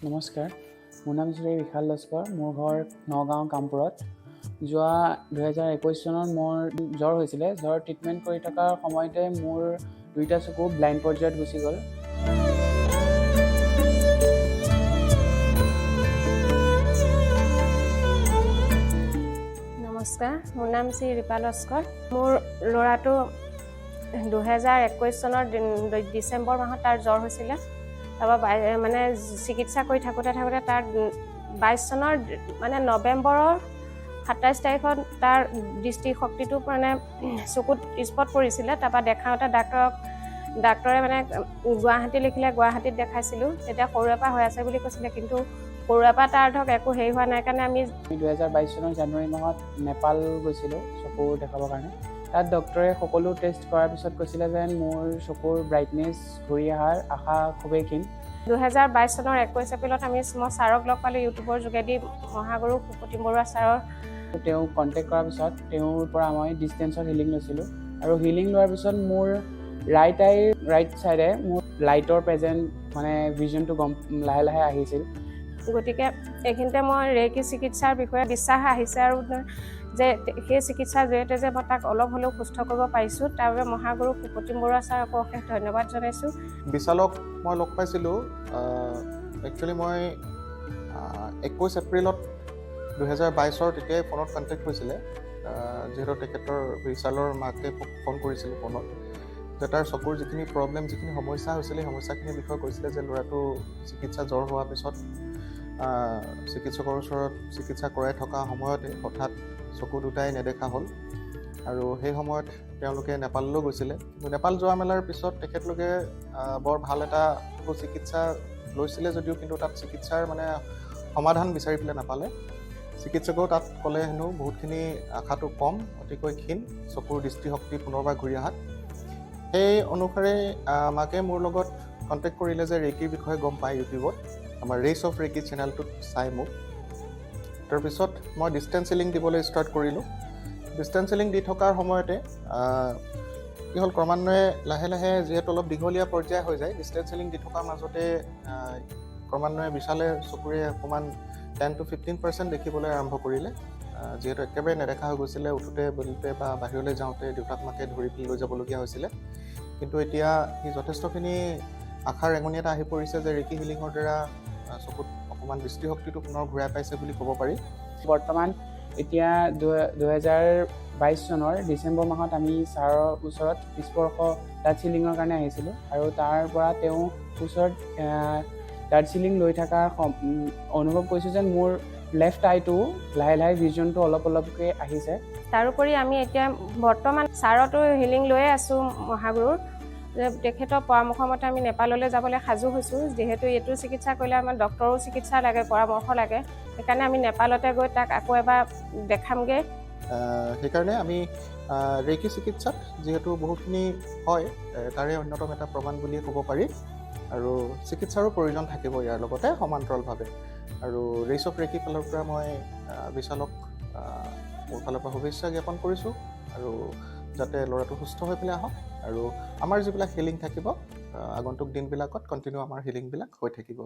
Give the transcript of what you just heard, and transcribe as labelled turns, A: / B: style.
A: নমস্কাৰ, মোৰ নাম শ্ৰী বিশাল লস্কৰ। মোৰ ঘৰ নগাঁও কামপুৰত। যোৱা 2021 চনত মোৰ জ্বৰ হৈছিলে। জ্বৰ ট্ৰিটমেণ্ট কৰি থকাৰ সময়তে মোৰ দুইটা চকু ব্লাইণ্ড পৰ্যায়ত গুচি গ'ল।
B: নমস্কাৰ, মোৰ নাম শ্ৰী ৰূপা লস্কৰ। মোৰ ল'ৰাটো 2021 চনৰ ডিচেম্বৰ মাহত তাৰ জ্বৰ হৈছিলে। তাৰপৰা মানে চিকিৎসা কৰি থাকোঁতে থাকোঁতে তাৰ 22 চনৰ মানে নৱেম্বৰৰ 27 তাৰিখত তাৰ দৃষ্টিশক্তিটো মানে চকুত স্পট পৰিছিলে। তাৰপৰা দেখাওঁতে ডাক্তৰে মানে গুৱাহাটী লিখিলে, গুৱাহাটীত দেখাইছিলোঁ। তেতিয়া সৰুৰে পৰা হৈ আছে বুলি কৈছিলে, কিন্তু সৰুৰে পৰা তাৰ ধৰক একো হেৰি হোৱা নাই কাৰণে আমি
A: আমি 2022 চনৰ জানুৱাৰী মাহত নেপাল গৈছিলোঁ চকু দেখাবৰ কাৰণে। তাত ডক্টৰে সকলো টেষ্ট কৰাৰ পিছত কৈছিলে যেন মোৰ চকুৰ ব্ৰাইটনেছ ঘূৰি অহাৰ আশা খুবেই ক্ষীণ।
B: 2022 চনৰ 21 এপ্ৰিলত মই ছাৰক লগ পালোঁ ইউটিউবৰ যোগেদি, মহাগুৰু সুপ্ৰতিম বৰুৱা ছাৰৰ।
A: তেওঁক কণ্টেক্ট কৰাৰ পিছত তেওঁৰ পৰা মই ডিষ্টেঞ্চত হিলিং লৈছিলোঁ আৰু হিলিং লোৱাৰ পিছত মোৰ ৰাইট আইৰ ৰাইট ছাইডে মোৰ লাইটৰ প্ৰেজেণ্ট মানে ভিজনটো গম লাহে লাহে আহিছিল।
B: গতিকে এইখিনিতে মই ৰেইকি চিকিৎসাৰ বিষয়ে বিশ্বাস আহিছে আৰু যে সেই চিকিৎসাৰ জৰিয়তে যে মই তাক অলপ হ'লেও সুস্থ কৰিব পাৰিছোঁ, তাৰ বাবে মহাগুৰু সুপ্ৰতিম বৰুৱা ছাৰকো অশেষ ধন্যবাদ জনাইছোঁ।
C: বিশালক মই লগ পাইছিলোঁ, একচুৱেলি মই 21 এপ্ৰিলত 2022ৰ, তেতিয়াই ফোনত কণ্টেক্ট হৈছিলে। যিহেতু তেখেতৰ বিশালৰ মাকে ফোন কৰিছিলে ফোনত যে তাৰ চকুৰ যিখিনি প্ৰব্লেম, যিখিনি সমস্যা হৈছিলে, সেই সমস্যাখিনিৰ বিষয়ে কৈছিলে যে ল'ৰাটো চিকিৎসা জ্বৰ হোৱাৰ পিছত চিকিৎসকৰ ওচৰত চিকিৎসা কৰাই থকা সময়তে হঠাৎ চকু দুটাই নেদেখা হ'ল আৰু সেই সময়ত তেওঁলোকে নেপাললৈও গৈছিলে। কিন্তু নেপাল যোৱা মেলাৰ পিছত তেখেতলোকে বৰ ভাল এটা চিকিৎসা লৈছিলে যদিও কিন্তু তাত চিকিৎসাৰ মানে সমাধান বিচাৰি পেলাই নাপালে। চিকিৎসকেও তাত ক'লে হেনো বহুতখিনি আশাটো কম, অতিকৈ ক্ষীণ চকুৰ দৃষ্টিশক্তি পুনৰবাৰ ঘূৰি অহাত। সেই অনুসাৰে মাকে মোৰ লগত কণ্টেক্ট কৰিলে যে ৰেকিৰ বিষয়ে গম পায় ইউটিউবত আমাৰ ৰেচ অফ ৰেকি চেনেলটোত চাই মোক। তাৰপিছত মই ডিষ্টেঞ্চ হিলিং দিবলৈ ষ্টাৰ্ট কৰিলোঁ। ডিষ্টেঞ্চ হিলিং দি থকাৰ সময়তে কি হ'ল, ক্ৰমান্বয়ে লাহে লাহে যিহেতু অলপ দীঘলীয়া পৰ্যায় হৈ যায়, ডিষ্টেঞ্চ হিলিং দি থকাৰ মাজতে ক্ৰমান্বয়ে বিশালে চকুৰে অকণমান 10 টু 15% দেখিবলৈ আৰম্ভ কৰিলে। যিহেতু একেবাৰে নেদেখা হৈ গৈছিলে, উঠোঁতে বলোতে বা বাহিৰলৈ যাওঁতে দেউতাক মাকে ধৰি পেলাই লৈ যাবলগীয়া হৈছিলে। কিন্তু এতিয়া সি যথেষ্টখিনি আশাৰ ৰেঙনি এটা আহি পৰিছে যে ৰেকি হিলিঙৰ দ্বাৰা চকুত অকণমান দৃষ্টিশক্তিটো পুনৰ ঘূৰাই পাইছে বুলি ক'ব পাৰি।
A: বৰ্তমান এতিয়া 2022 চনৰ ডিচেম্বৰ মাহত আমি ছাৰৰ ওচৰত স্পৰ্শ টাচ হিলিঙৰ কাৰণে আহিছিলোঁ আৰু তাৰ পৰা তেওঁ ওচৰত টাচ হিলিং লৈ থকাৰ অনুভৱ কৰিছোঁ যেন মোৰ লেফ্ট আইটো লাহে লাহে ভিজনটো অলপ অলপকৈ আহিছে।
B: তাৰোপৰি আমি এতিয়া বৰ্তমান ছাৰতো হিলিং লৈয়ে আছোঁ মহাগুৰুৰ, যে তেখেতৰ পৰামৰ্শ মতে আমি নেপাললৈ যাবলৈ সাজু হৈছোঁ। যিহেতু এইটো চিকিৎসা কৰিলে আমাৰ ডক্তৰো চিকিৎসা লাগে, পৰামৰ্শ লাগে, সেইকাৰণে আমি নেপালতে গৈ তাক আকৌ এবাৰ দেখামগৈ।
C: সেইকাৰণে আমি ৰেকি চিকিৎসাত যিহেতু বহুতখিনি হয়, তাৰে অন্যতম এটা প্ৰমাণ বুলিয়ে ক'ব পাৰি আৰু চিকিৎসাৰো প্ৰয়োজন থাকিব ইয়াৰ লগতে সমান্তৰালভাৱে। আৰু ৰেচ অফ ৰেকি ফালৰ পৰা মই বিশালক মোৰ ফালৰ পৰা শুভেচ্ছা জ্ঞাপন কৰিছোঁ আৰু যাতে ল'ৰাটো সুস্থ হৈ পেলাই আহক আৰু আমাৰ যিবিলাক হিলিং থাকিব, আগন্তুক দিনবিলাকত কণ্টিনিউ আমাৰ হিলিংবিলাক হৈ থাকিব।